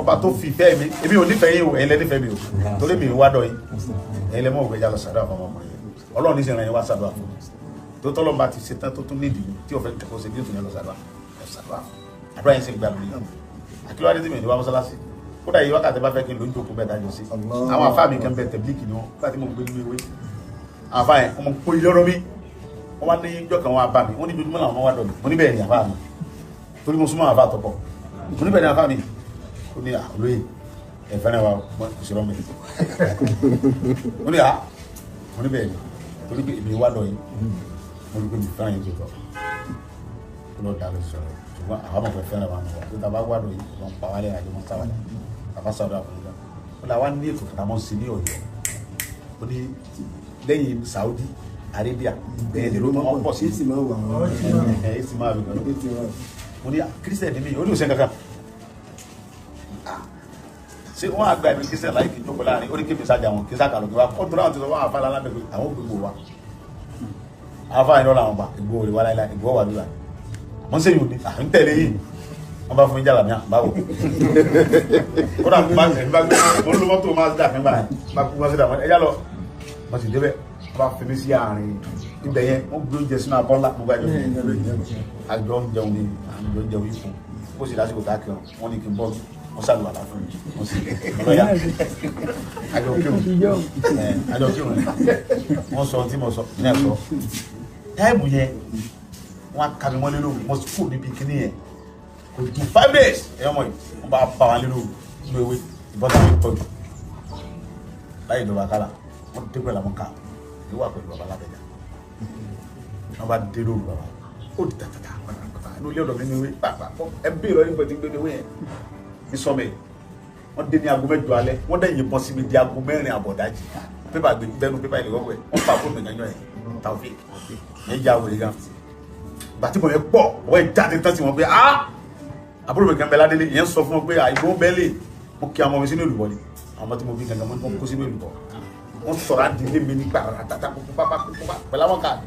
Speaker 2: ọba tó fìfẹ́ mi èmi ò nífẹ̀ẹ́ yín o ẹ̀yin lẹ nífẹ̀ẹ́ mi o torí mi wá dọ̀ yín ẹ̀yin lẹ mọ̀ ògbẹ́jà lọ sàdúrà fún ọmọkùnrin yẹn Ọlọ́run ní sẹ́yìn wá sàdúrà fún mi tó tọ́lọ́ bá ti ṣe tán tó tún nídìí mi tí òfin kẹ́kọ̀ọ́ ṣe bí òtún yẹn lọ sàdúrà ẹ̀ sàdúrà àdúrà yẹn sì gbà lórí àkìlọ́ adé tí mi ò ní wá mọ́sálásí kódà yìí wákàtí bá fẹ́ kí n ló ń jókòó bẹ́ẹ̀ dájọ́ sí àwọn afá mi kan bẹ tẹ̀blíkì ni wọ́n nígbà tí mo gbé nínú ewé àwọn afá yẹn wọ́n mọ̀ pé lọ́rọ́ mi wọ́n wá ní ijọ́ kan wọ́n á bá mi wọ́n ní ojoojúmọ́ làwọn wá dọ̀ mi mo ní bẹ́ẹ̀ ni afá mi torí mo súnmọ́ àfa àtọ̀pọ̀ mo ní bẹ́ẹ̀ ni afá mi ó ní àlóye ẹ̀fẹ́ náà wà kò sí rọ́mì mo ní à mo ní bẹ́ẹ̀ ni torí pé èmi wá lọ yìí mo rí pé mi fẹ́ràn yín tó tọ̀ Ó lọ dá lọ sọ̀rọ̀ ṣùgbọ́n àwọn ọmọ fẹ́ fẹ́ràn wa nù wá tó ta bá wà lóyún ló ń pa wálé àjọ mọ́ sáwàdà bàbá sọ̀rọ̀ àfọ̀yín náà. Ó là wá ní ètò kàtà mọ́ sí ní Ọ̀yọ́. Ó ní lẹ́yìn Saudi Arabia bẹ́ẹ̀ lè ló máa ń pọ̀ sí.
Speaker 6: Èsì máa wà wọ́n.
Speaker 2: Èsì máa wà gan. Mo ní Kírísítẹ̀nì mi, ó ní òsèǹ kankan. Ṣé wọ́n á gba ẹ̀mí Kírísítẹ̀nì láì kí n jókòó láàrin? Ó ní kébì sájà wọn, kí sáà kàlọ́ kí wá. Ó dúró àwọn ti sọ wọ́n àfa lálábẹ́ pé àwọn gbogbo wa. Àfa yìí lọ́la àwọn gbà, Ìgbòho lè wá láíláí, Ìgbòho wà lóra. Wọ́n ṣe yòó ni, à ń tẹ̀lé yìí. Wọ́n bá fún mi jàlámíà, báwo? Kódà bá gbé, mo ń lo mọ́tò Mazda fún gbà yẹn, bá kú Mazda mọ́, ẹ já lọ. Wọ́n sì débẹ̀, wọ́n bá fi mí sí àárín ibẹ̀ yẹn, wọ́n gbé oúnjẹ sínú abọ́ ńlá, gbogbo àjọ àjọ ń jẹun ni, àjọ ń jẹun yìí fún. Ó sì lásìkò tá a kírun, wọ́n ní kí n bọ́, wọ́n ṣàlùwàlá fún mi, wọ́n sì lọ́yà. Àjọ kírun, àjọ kírun, wọ́n sọ ohun tí mo sọ, ní ẹ̀ sọ. Táìmù yẹn, wọ́n á ka mi mọ́lé lóru, mo kú níbi kíní yẹn. Kò ju 5 days, ẹ̀yọ́ mọ̀ yìí, wọ́n bá bá wa lé lóru, nínú ewé, ìbọn tá a fi pọ̀ jù. Láyé ìjọba kálá, wọ́n dé pẹ̀lú àwọn ká, èyí wà pẹ̀lú bàbá lábẹ́jà. Wọ́n bá dé lóru bàbá, ó di tàtàtà, inú ilé ọ̀dọ̀ mi ní ewé, pàápàá, ẹ bí ìrọ̀ nípa ti gbé ní ewé yẹn. Ní sọ́mẹ̀, wọ́n dé ní aago 8 alẹ́, wọ́n dẹ̀ yìnbọn sí mi di aago 4 àbọ̀dájì. Pépà gbé bẹ́nu pépà ìlú wọ́pẹ́, wọ́n fà fóònù ìgbàjọ́ yẹn, Taofik, yẹn já wòlé gan. Gbàtí mo yẹn pọ̀, wọ́n yẹn jáde tán sí wọn pé ah! Àbúrò mi kan bẹ ládélé, ìyẹn sọ fún wọn pé àìgbó bẹ́lẹ̀, mo kí àwọn ọmọ mi sínú èlùbọ́ ni, àwọn ọmọ tí mo bí gangan mo kó sínú èlùbọ́. Wọ́n sọ̀rọ̀ àdìlé mi nípa àtàtà kókó pápá pẹ̀lú àwọn káàdì.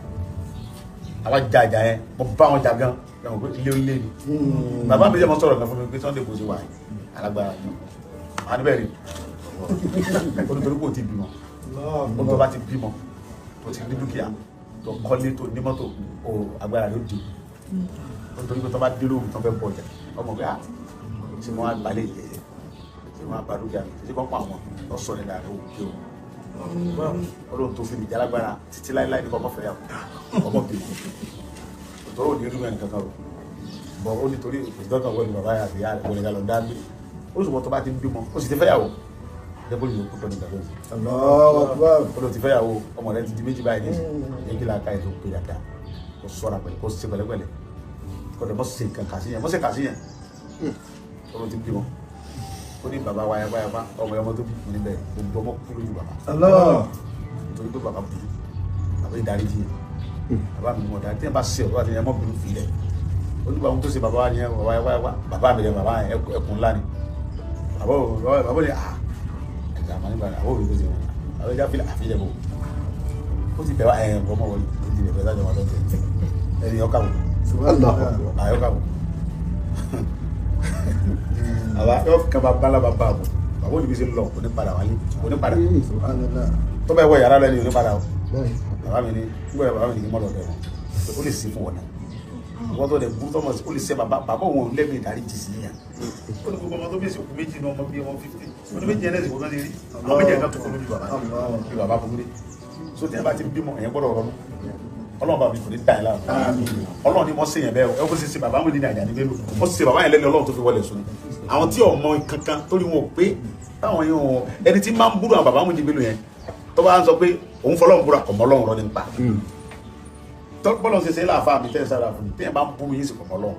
Speaker 2: Àwa ja ìjà yẹn, mo bá wọn jà gan, ẹ̀wọ̀n pé ilé onílé ni. Bàbá mi jẹ́ mọ́ sọ̀rọ̀ kan fún mi pé Sunday kò sí wà alágbára ni. Màá níbẹ̀ rí. Ó ní torí kò tí bímọ. Ó tó bá ti bímọ, tó ti ní dúkìá, tó kọ́lé, tó ní mọ́tò, ó agbára yóò dé. Ó ní torí pé tó bá dé lóru tó fẹ́ bọ̀ ọjà, ọmọ pé ah, ṣé wọ́n á balẹ̀ ìjẹ́, ṣé wọ́n á ba dúkìá mi, ṣé wọ́n pa àwọn lọ́sọ̀rọ̀ ìlànà òkè o. Ọlọ́run tó fi mi jálágbára títí láíláí ní kọ́kọ́ fẹ́ yà ọmọ bímọ. Òtọ́rọ̀ òní rí mẹ́rin kankan rò. Bọ̀ ó nítorí ìdọ́kàn wọlé bàbá yà àti ìyá rẹ̀ wọlé lọ dá lé. Ó sì wọ́n tó bá ti ń bímọ, ó sì ti fẹ́ yàwó. Jẹ́bó yìí ó kú pẹ̀lú ìgbàgbọ́ yìí.
Speaker 6: Allahu Akbar.
Speaker 2: Ó lọ ti fẹ́ yàwó, ọmọ rẹ̀ ti di méjì báyìí nísìnyí. Yẹ kí làákà ètò pé dáadáa. Kó sọ́ra pẹ̀lú, kó ṣe pẹ̀lẹ́pẹ̀lẹ́. Kó dẹ̀ mọ́ ṣe nǹkan kà sí yẹn, mọ́ ṣe kà sí yẹn. Ó lọ ti bímọ. Ó ní bàbá wa yaba yaba, ọmọ ọmọ tó bí mo níbẹ̀, gbogbo ọmọ kú lójú bàbá.
Speaker 6: Allah.
Speaker 2: Nítorí pé bàbá burú, bàbá ìdáríjì yẹn. Bàbá mi mọ̀ dáa, tí yẹn bá ṣe ọ̀rọ̀ àti yẹn mọ́ bínú filẹ̀. Ó ní bàbá tó ṣe bàbá wa ni bàbá yaba yaba, bàbá mi yẹn bàbá yẹn ẹkùn ńlá ni. Bàbá bàbá ni ah, ẹ̀ka àmọ́ nígbà náà, àbúrò mi tó ṣe wọn. Bàbá ìjà filẹ̀ àfilẹ̀ bò. Ó ti bẹ̀ wá ẹ̀ ọmọ wọlé, ó ti bẹ̀ bẹ̀ sájọ wọn lọ́tẹ̀. Ẹni ọkà wò. Àyọkà wò. Àbá yọ kaba bala bá bá bọ̀ bàbá òní bí ṣe lọ kò ní padà wálé kò ní padà tó bá wọ yàrá lẹ́nu kò ní padà o. Bàbá mi ní nígbà bàbá mi ní kí n mọ̀ lọ́dọ̀ wọn ó lè sí fún wọn náà wọ́n tó lè bú tọmọ ó lè ṣe bàbá bàbá òun lẹ́mìí ìdarí jì sí yàn. Ó ní gbogbo ọmọ tó bí èsì òkú méjì ní ọmọ bíi 150 ó ní méjì yẹn lẹ́sìn kó tó ti rí àwọn méjì yẹn tó kọ́ lójú bàbá bí bàbá burú dé. So tí ẹ bá ti bímọ ẹ̀yẹn gbọ́dọ̀ rọrùn. Ọlọ́run bá mi kò ní dá ẹ láàmú. Ọlọ́run ni wọ́n ṣe yẹn bẹ́ẹ̀ o. Ẹ kó ṣe ṣe bàbá mi ní àjà ní mélòó. Wọ́n ṣe bàbá yẹn lẹ́nu Ọlọ́run tó fi wọlé sùn ni. Àwọn tí ọmọ kankan torí wọn ò pé táwọn yẹn ò ẹni tí máa ń búrò àwọn bàbá mi ní mélòó yẹn tó bá ń sọ pé òun fọlọ́run búra kọ̀ mọ́ Ọlọ́run rọ nípa. Bọ́lọ̀ ṣe ṣe láàfáà mi tẹ́ sára fún mi tẹ́yìn bá ń bú mi yín sì kọ̀ mọ́ Ọlọ́run.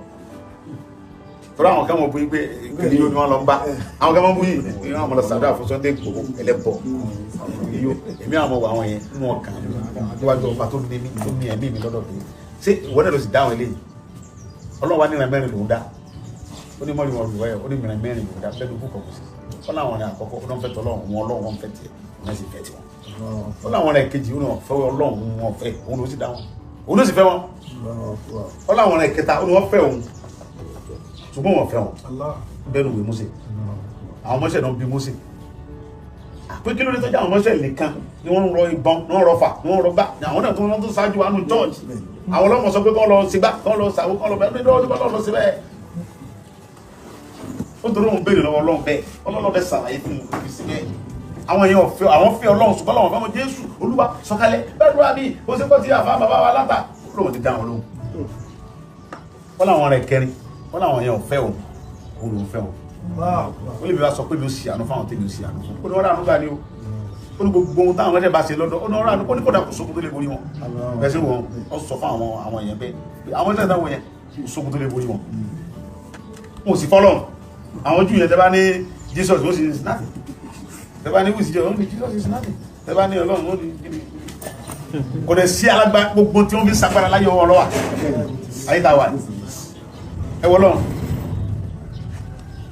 Speaker 2: Tọ́lá àwọn kan mọ̀ bú yín pé kiri yóò ní wọn lọ ń bá. Àwọn kan mọ̀ bú yín ìran àwọn lọ sàdúrà fún Sunday Igboho ẹlẹ́bọ̀. Èmi àwọn ọmọ àwọn yẹn nínú ọkàn níwájú ọba tó ní mi tó ní ẹ̀mí mi lọ́dọ̀ pé ṣé ìwọ náà ló sì dáhùn eléyìí. Ọlọ́run wa ní ìran mẹ́rin lòún dá. Ó ní mọ́rin wọn lùwẹ̀ ó ní ìran mẹ́rin lòún dá lẹ́nu kú kọ̀ọ̀kọ̀ sí. Ó láwọn ọ̀rẹ́ àkọ́kọ́ ó náà fẹ́ tọ́lọ́run wọn Ọlọ́run wọn fẹ́ tiẹ̀ wọn sì fẹ́ tiwọn. Ó láwọn ọ̀rẹ́ kejì ó náà fẹ́ Ọlọ́run wọn fẹ́ òun ló sì dá wọn. Òun ló sì fẹ́ wọn. Ó láwọn ọ̀rẹ́ kẹta ó ní wọ́n fẹ́ òun ṣùgbọ́n wọn fẹ́ wọn. Bẹ́ẹ̀ ni òwe Mósè. Àwọn ọmọọṣẹ́ náà bí Mósè. Pé kí ló dé tó jẹ́ àwọn ọmọọṣẹ́ nìkan ni wọ́n ń rọ ìbọn ni wọ́n ń rọ fà ni wọ́n ń rọ gbá àwọn náà tó wọ́n tó ṣáájú wa nù church. Àwọn ọlọ́mọ sọ pé kọ́ lọ sí gbá kọ́ lọ sàwó kọ́ lọ bẹ́ẹ̀ ní lọ́wọ́ lọ sí bẹ́ẹ̀. Ó torí òun béèrè lọ́wọ́ Ọlọ́run bẹ́ẹ̀ Ọlọ́run bẹ́ẹ̀ ṣàlàyé fún un sí bẹ́ẹ̀. Àwọn èèyàn fẹ́ àwọn fẹ́ Ọlọ́run ṣùgbọ́n àwọn fẹ́ Jésù Olúwa sọ̀kalẹ̀ bẹ́ẹ̀ dúró àbí ó ṣe kọ́ ti àfa bàbá wa látà lóun ti dá wọn lóhùn. Wọ́n láwọn rẹ̀ kẹrin wọ́n láwọn èèyàn fẹ́ òun òun lòún fẹ́ òun. Ó lè mi wá sọ pé mi ò sì àánú fáwọn tèmi ò sì àánú fún. Ó ní wọ́n rà nígbà ni o. Ó ní gbogbo ohun táwọn ẹlẹ́dẹ̀ bá ṣe lọ́dọ̀ ó ní wọ́n rà ó ní kódà kò sókun tó lè borí wọn. Bẹ́ẹ̀ sì wọ́n ó sọ fún àwọn èèyàn bẹ́ẹ̀. Àwọn ẹlẹ́dẹ̀ táwọn yẹn Kò sógun tó lè borí wọn. Wọn ò sì fọ́lọ̀ àwọn Júù yẹn. Tẹ́ bá ní Jesus, ó sì is nothing. Tẹ́ bá ní wíìsì jẹ́, ó ní Jesus is nothing. Tẹ́ bá ní Ọlọ́run, ó ní kíni. Kò dẹ̀ sí alágbá gbogbo tí wọ́n fi ń sagbára láyé wọn lọ́wọ́ ayé tá a wà. Ẹ wọ Ọlọ́run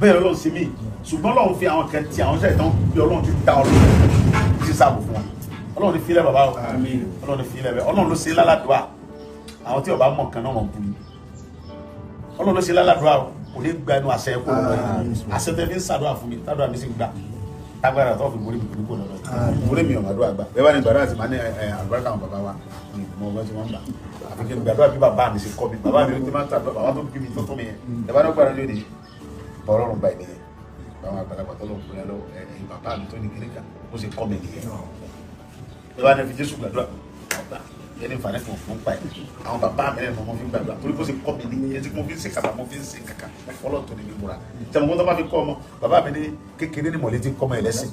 Speaker 2: bẹ́ẹ̀, Ọlọ́run sí mi, ṣùgbọ́n Ọlọ́run fi àwọn kan tí àwọn sẹ́yìn tán bí Ọlọ́run ti dá, Ọlọ́run ti sáàbò fún wọn. Ọlọ́run ní fílẹ̀ bàbá o, Ọlọ́run ní fílẹ̀ bẹ́ẹ̀. Ọlọ́run ló ṣe lálàdúrà. Àwọn tí ọba mọ̀ kan náà wọ́n bu ni. Ọlọ́run ló ṣe lálàdúrà o, kò ní gba ẹnu àṣẹ kó lọ́dọ̀ yìí. Àṣẹ tẹ́ fi ń ṣàdúrà fún mi, tàdúrà mi sì gbà, tágbára tó fi borí mi kò ní kò lọ́dọ̀ yìí. Borí mi, ọ̀màdúrà gbà bẹ́ẹ̀ bá ní gbàdúrà sí máa ní àlùbáríkà àwọn bàbá wa ní ìmọ̀ ọgbọ́n tí wọ́n gbà, àfi kí n gbàdúrà bí bàbá mi ṣe kọ́ mi. Bàbá mi ó ti máa ń tàdúrà, bàbá tó bí mi tó tó mi yẹn. Ẹ bá ní gbàdúrà lónìí, Ọlọ́run bá ènìyàn àwọn àgbàlagbà tó lọ fún ẹ lọ, ẹ̀yin bàbá mi tó ní kíní kan, ó sì kọ́ mi nìyẹn. Ẹ bá ní fi Jésù gbàdúrà ọgbà ẹni nfààní fún fún pa ẹ. Àwọn bàbá mi lẹ́nu mo fi gbàdúrà torí bó ṣe kọ́ mi nìyẹn tí mo fi ń ṣe kàkà, mo fi ń ṣe kàkà. Ọlọ́run tó ní mi múra tẹmọ kó tó bá fi kọ́ ọmọ bàbá mi ní kékeré ní mọ̀lẹ́ tí kọ́ ọmọ ẹlẹ́sìn,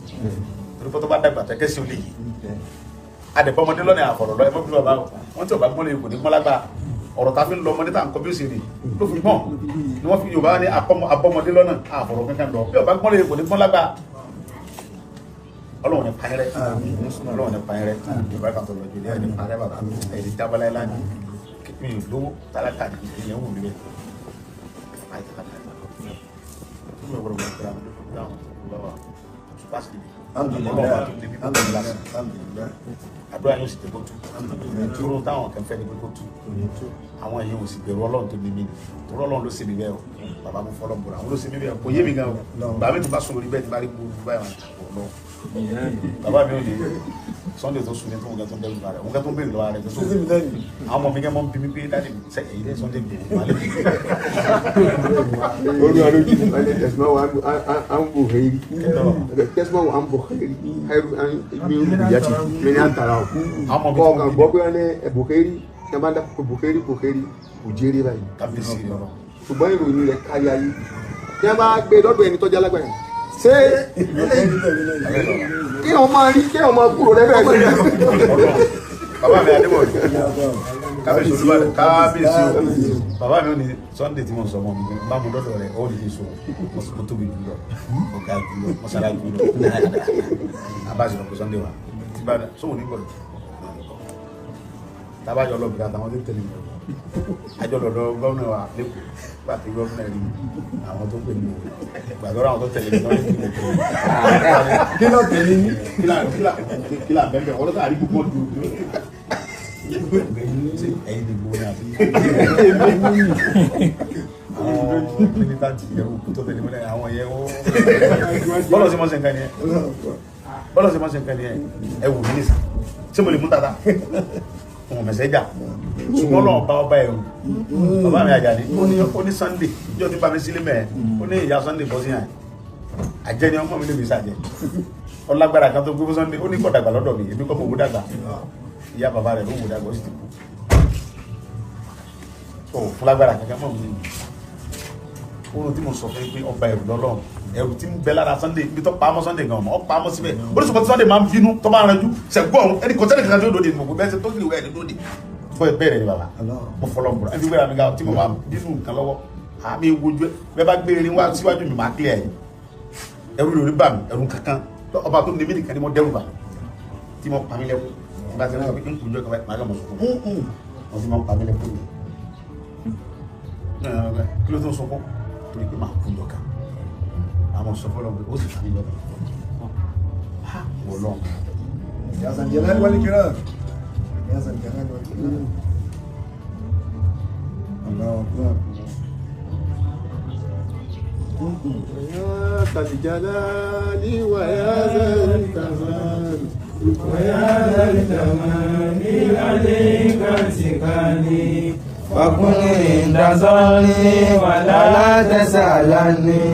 Speaker 2: torí kó tó bá dàgbà tẹ́ kẹ́sì ó lè yìí adẹ̀bọ́ ọmọdé lọ́nà àfọ̀rọ̀ lọ. Ẹ mọ́ bí bàbá wọn tí ò bá gbọ́n lè kò ní mọ́lágbá ọ̀rọ̀ tá a fi ń lọ ọmọdé tá à ń kọ́ bí ó ṣe rè ló fi gbọ́n ni wọ́n fi Yorùbá ní abọ́mọdé lọ́nà àfọ̀rọ̀ kankan lọ. Bí ọba gbọ́n lè kò ní mọ́lágbá. Ọlọ́run ní payẹ́rẹ́, Ọlọ́run ní payẹ́rẹ́. Yorùbá kan tó lọ jù ní ẹni parẹ́ bàbá ẹni jábọ́lá ẹ̀ lánìí mi ò lówó tálákà ní ìyẹn wù mí bẹ́ẹ̀. Àdúrà yóò sì tẹ kó tú dúró táwọn kan fẹ́ ni pé kó tú. Àwọn èèyàn ò sì bẹ̀rù Ọlọ́run tó ní mí ni, torí Ọlọ́run ló ṣe mí bẹ́ẹ̀ o. Bàbá mo fọlọ́ bọ̀rọ̀, àwọn ló ṣe mí bẹ́ẹ̀. Kò yé mi gan o. Bàbá mi tó bá sùn lórí bẹ́ẹ̀ tí bá rí gbogbo báyìí wọn lọ. Bàbá mi ò ní Sunday tó sùn ní tó ń gẹ́ tó ń dẹ́rù bàrẹ̀ òun gẹ́ tó ń béèrè lọ́wọ́ rẹ̀ tó sùn. Àwọn ọmọ mi gẹ́ mọ́ ń bí mi pé dáàdì sẹ́ èyí dẹ́ Sunday bèrè wálé.
Speaker 6: Tẹsán wa an Buhari, tẹsán wa an Buhari mi yati mi ni an tara o kọ kan gbọ́ pé wọn ní Buhari tí wọn bá dá Buhari, Buhari kò jẹ́rìí báyìí, ṣùgbọ́n ìròyìn rẹ̀ kárí ayé tí wọn bá gbé lọ́dọ̀ ẹni tọ́jú alágbára ṣé kí wọn máa rí kí wọn máa kúrò lẹ́bẹ̀ẹ́.
Speaker 2: Bàbá mi Adébọ̀dé, kábíyèsí Olúbàdàn, kábíyèsí o. Bàbá mi ò ní Sunday tí mo sọ mọ́ mi bá mo dọ́dọ̀ rẹ̀ ó ní kí n sọ mo tóbi jù lọ, mo ga jù lọ, mo sára jù lọ. Abáṣe lọ pé Sunday wa tí bá sóhun ní gbọ́dọ̀ tábàjọ lọ bìrì àtàwọn tó tẹ̀lé mi àjọ lọ́dọ̀ gómìnà wa lẹ́kọ̀ọ́. Bá ti gómìnà rí àwọn tó pè mí gbàdúrà, àwọn tó tẹ̀lé mi lọ́dún tí mo pè mí.
Speaker 4: Kí ló tẹ̀lé ní?
Speaker 2: Kí là bẹ́ẹ̀ bẹ́ẹ̀ ọlọ́tà àrí gbogbo dùn ẹ̀yin ni gbogbo náà àwọn mílítàntì yẹn kú tó tẹ̀lé mọ́lẹ̀ àwọn yẹn ó bọ́lọ̀ sí mọ́sẹ̀ nǹkan ni ẹ, bọ́lọ̀ sí mọ́sẹ̀ nǹkan ni ẹ. Ẹ wù mí nìsín tí mo lè mú tata òun mẹsẹ̀ jà, ṣùgbọ́n lọ́wọ́ bá ọba ẹ̀rù. Bàbá mi Àjàní ó ní Sunday yóò ti bá mi sílé mẹ́ẹ̀, ó ní ìyá Sunday bọ́ sí yàn àjẹ́ ni ọmọ mi lè mi sàjẹ́ ọlágbára kan tó gbé fún Sunday. Ó ní kọ́ dàgbà lọ́dọ̀ mi, èmi kọ́ mo wò dàgbà, ìyá bàbá rẹ̀ ló wò dàgbà, ó sì ti kú. Ó fún lágbára kankan mọ́ mi. Oorun tí mo sọ fún yín pé ọba ẹ̀rù lọ́lọ́run, ẹ̀rù tí ń bẹ lára Sunday ibi tó pamọ́ Sunday gan ọmọ ọ pamọ́ síbẹ̀. Ó ní sọpọ́ tí Sunday máa ń bínú tó máa ń ranjú sẹ̀gbọ́n ọ̀hún ẹni kò sẹ́ni kankan tí ó dòde ìmọ̀ bẹ́ẹ̀ ṣe tó kìlì wẹ̀ ẹni dòde fún ẹ bẹ́ẹ̀ rẹ̀ ni. Bàbá mo fọlọ́ bùrọ̀ ẹni gbéra mi ga tí mo máa bínú nǹkan lọ́wọ́ àmì wojú ẹ bẹ́ẹ̀ bá gbé erin wá síwájú mi máa clear ẹ. Ẹ̀rù lórí bà mí, ẹ̀rù kankan ọba tó ní mí nìkan ni mo dẹ́rù bà tí mo pa mí lẹ́kún bá ti rán pé n kò jọ kaba màá kà mọ̀ sọ̀kún wọ́n ti máa ń pa mí lẹ́kún mi kí ló tó ń sọkún torí pé màá kú jọ kan àwọn sọ fọlọ́ pé ó sì pa mí lọ́kàn ha wọ̀ lọ́n.
Speaker 4: Ya Zal Jalal wal Ikram. Ya Zal Jalal wal Ikram. Allahu Akbar.
Speaker 6: يا ذا الجلال ويا ذا الكمال
Speaker 7: ويا ذا الكمال عليك اتكالي فكن عند ظني ولا تسألني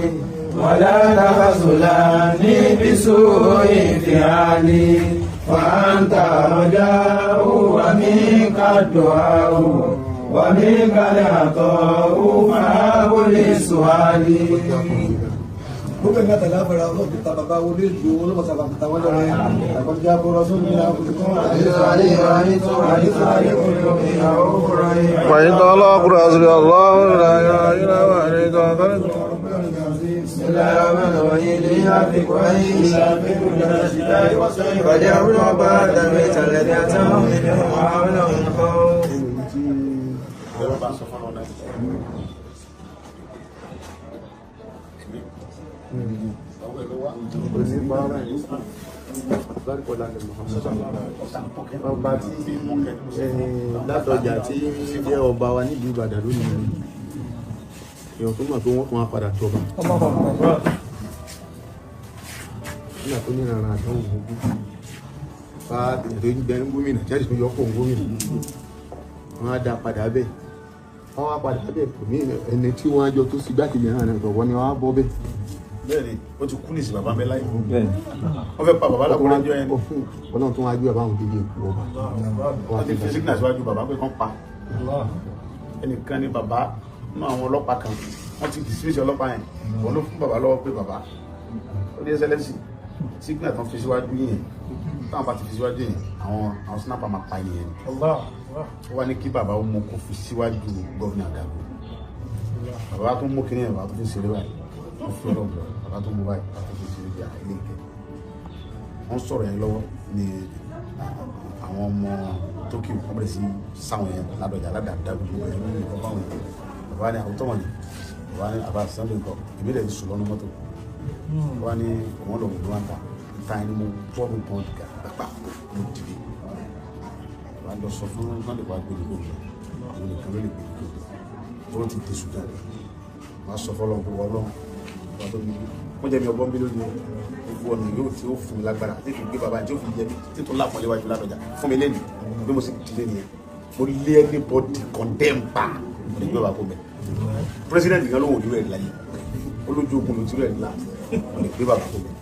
Speaker 7: ولا تخذلني بسوء فعلي فأنت رجاء ومنك الدعاء ومنك العطاء فهب لي سؤالي.
Speaker 8: Gbogbo ẹ̀mí àtàlà fẹ́ra ọlọ́run fi ta bàbá wọlé ìlú olómọ̀sá bàbá tàwọn lọ́rẹ́. Àkọjá bọ́rọ̀ sómi ní àbùkù.
Speaker 5: وإن الله حسبي الله لا إله إلا هو عليه توكلت.
Speaker 7: بسم الله الرحمن الرحيم لإيلاف قريش فليعبدوا رب هذا البيت الذي أتاهم من جوع وآمنهم من خوف.
Speaker 6: Ọba tí Ládọjà tí jẹ́ ọba wa nílùú Ìbàdàn lónìí, èèyàn tó mọ̀ pé wọ́n tún wá padà jọba nígbà tó ní ìrànràn àdánwò gbogbo bá èèyàn tó ń gbẹ ní gómìnà jáde tó yọ kó gómìnà, wọ́n á dá padà bẹ́ẹ̀, wọ́n á padà bẹ́ẹ̀ kò ní ẹni tí wọ́n á jọ tó sì gbákejì náà náà ni wọ́n á bọ́ bẹ́ẹ̀.
Speaker 2: Bẹ́ẹ̀ni, ó ti kú nìsí bàbá mi láyé. Wọ́n fẹ́ pa bàbá lákùnrin jọ yẹn.
Speaker 6: Ọlọ́run tó wá gbé bàbá àwọn dídí èkó ọba.
Speaker 2: Wọ́n ti fi sígínà síwájú bàbá pé kán pa ẹnìkan ní bàbá nínú àwọn ọlọ́pàá kan. Wọ́n ti dismiss ọlọ́pàá yẹn, wọ́n ló fún bàbá lọ́wọ́ pé bàbá ó ní ẹsẹ̀lẹ́sì sígínà tán fi síwájú yẹn, táwọn bá ti fi síwájú yẹn, àwọn snapper máa pa ènìyàn ni. Ó wá ní kí bàbá ó mú kó fi síwájú gọ́vnà Àgàgò. Bàbá tó mú kínní yẹn, bàbá tó fi ṣeré báyìí, wọ́n fi ọlọ́run bọ̀, bàbá tó mú báyìí, bàbá tó fi ṣeré bí i ilé ìkẹ́. Wọ́n sọ̀rọ̀ yẹn lọ́wọ́ ni àwọn ọmọ Tókìó wọ́n bẹ̀rẹ̀ sí sáwọn yẹn Ládọjà ládàá gbogbo ẹ̀ ní ìkọ́ báwọn yẹn. Bàbá ní àwọn tọ́mọ̀ ni bàbá ní àbá Sunday nǹkan èmi dẹ̀ ti sùn lọ́nu mọ́tò. Bàbá ní òun lòun ló wá ń ta ìta ẹni mo bọ́ mi bọ́n gà gbàgbà mo dìde. Bàbá lọ sọ fún Sunday wàá gbé ní kò lọ, òun nìkan ló lè gbé ní kò lọ, ó ti dé Sudan. Wàá sọ fọlọ́n pé wọ́n lọ́n wọ́n tó bí wọ́n jẹ́ mi ọgbọ́n bí lónìí gbogbo ọ̀nà yóò tí ó fún mi lágbára tí fi gbé bàbá tí ó fi jẹ mí tí tó lápọ̀lé wájú Ládọjà fún mi lẹ́nu bí mo sì dìde nìyẹn. Mo lé anybody condemn pa mo lè gbé bàbá kó mẹ́. President gan ló wò ní rẹ̀ láyé olójú ogun ló ti rẹ̀ ńlá mo lè gbé bàbá kó mẹ́,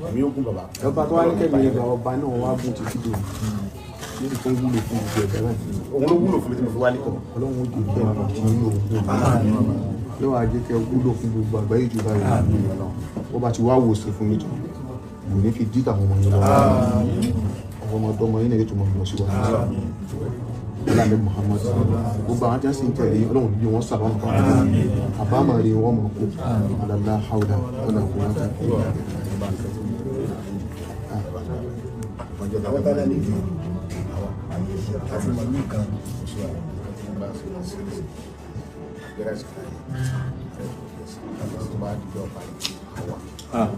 Speaker 2: èmi yóò gún bàbá.
Speaker 6: Ọba tó wá ní kẹ́mi yẹn, ọba náà wá gún títí dò ní tó wúlò fún gbogbo ẹ̀dá báyìí.
Speaker 2: Òun ló wúlò fún mi tí mo fi wálé.
Speaker 6: Ọlọ́run ó jẹ́ kí ẹ máa ti ní òun yóò wá jẹ́ kí ẹ wúlò fún gbogbo àgbáyé jù báyìí lọ. Wọ́n bá ti wá wòsàn fún mi tán, kò ní fi dí tàwọn ọmọ yẹn lọ, àwọn ọmọdé ọmọ yẹn náà yóò tún mọ̀ lọ síwájú. Ọlọ́run Muhammad, gbogbo àwọn tí wọ́n sì ń tẹ̀lé Ọlọ́run bí wọ́n sábà mọ̀ àbámọ̀ rí wọ́n mọ̀ kó alala hawla wala quwwata.
Speaker 2: Àwọn.